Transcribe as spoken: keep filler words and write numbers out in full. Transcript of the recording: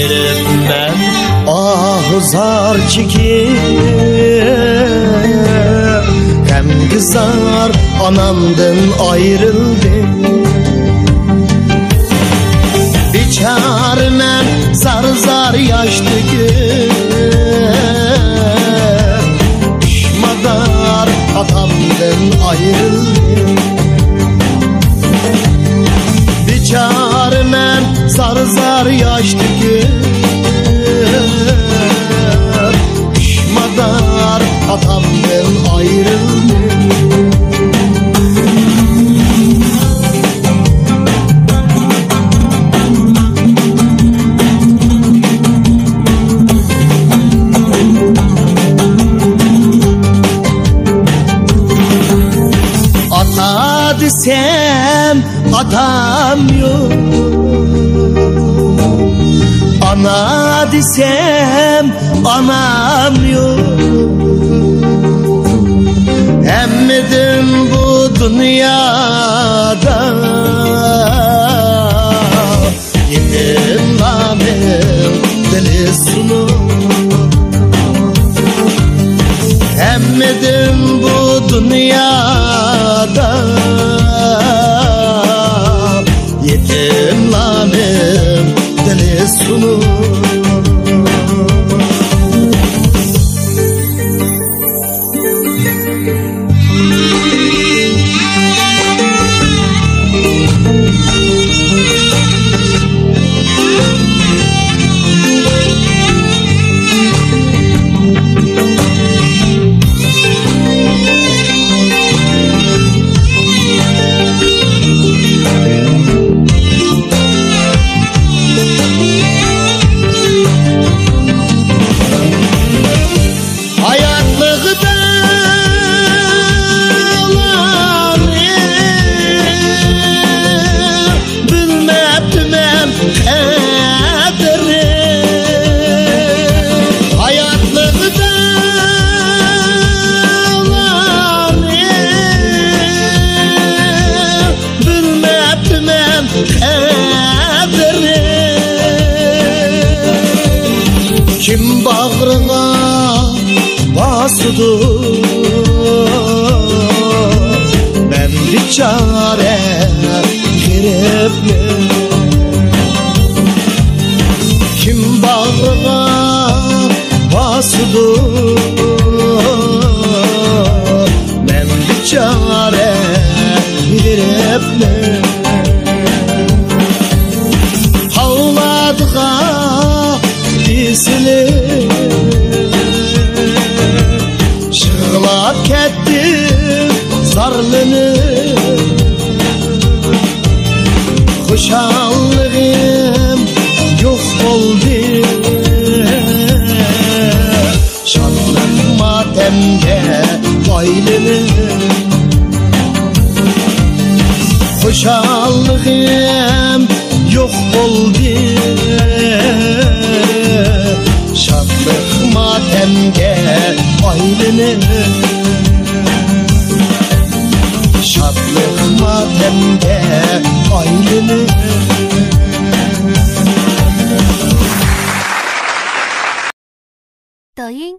مەن ئاھۇ زار چېكىپ، غەمگە زار ئانامدىن ئايرىلدىم. بىچارە مەن زار-زار ياش تۆكۈپ، پۇشمادار ئاتامدىن ئايرىلدىم. بىچارە مەن زار-زار ياش تۆكۈپ، پۇشمادار ئاتامدىن ئايرىلدىم. ئاتا دېسەم ئاتام يوق، ئانا دېسەم ئانام يوق. ھەممىدىن بۇ دۇنيادا يېتىملارنىڭ دىلى سۇنۇق. ھەممىدىن بۇ دۇنيادا يېتىملارنىڭ دىلى سۇنۇق. ھاياتلىقتا ئۇلارنى بىلمەپتىمەن قەدرى. ھاياتلىقتا ئۇلارنى بىلمەپتىمەن قەدرى. كىم باغرىغا باسىدۇ مەن بىچارە غېرىبنى؟ كىم باغرىغا باسىدۇ مەن بىچارە غېرىبنى؟ ھاۋلادىغان ئېسىلىپ، يىغلاپ كەتتىم زارلىنىپ. خۇشاللىقىم يوق بولدى، شادلىق ماتەمگە ئايلىنىپ. خۇشاللىقىم يوق بولدى، شادلىق ماتەمگە ئايلىنىپ. شادلىق ماتەمگە ئايلىنىپ. 抖音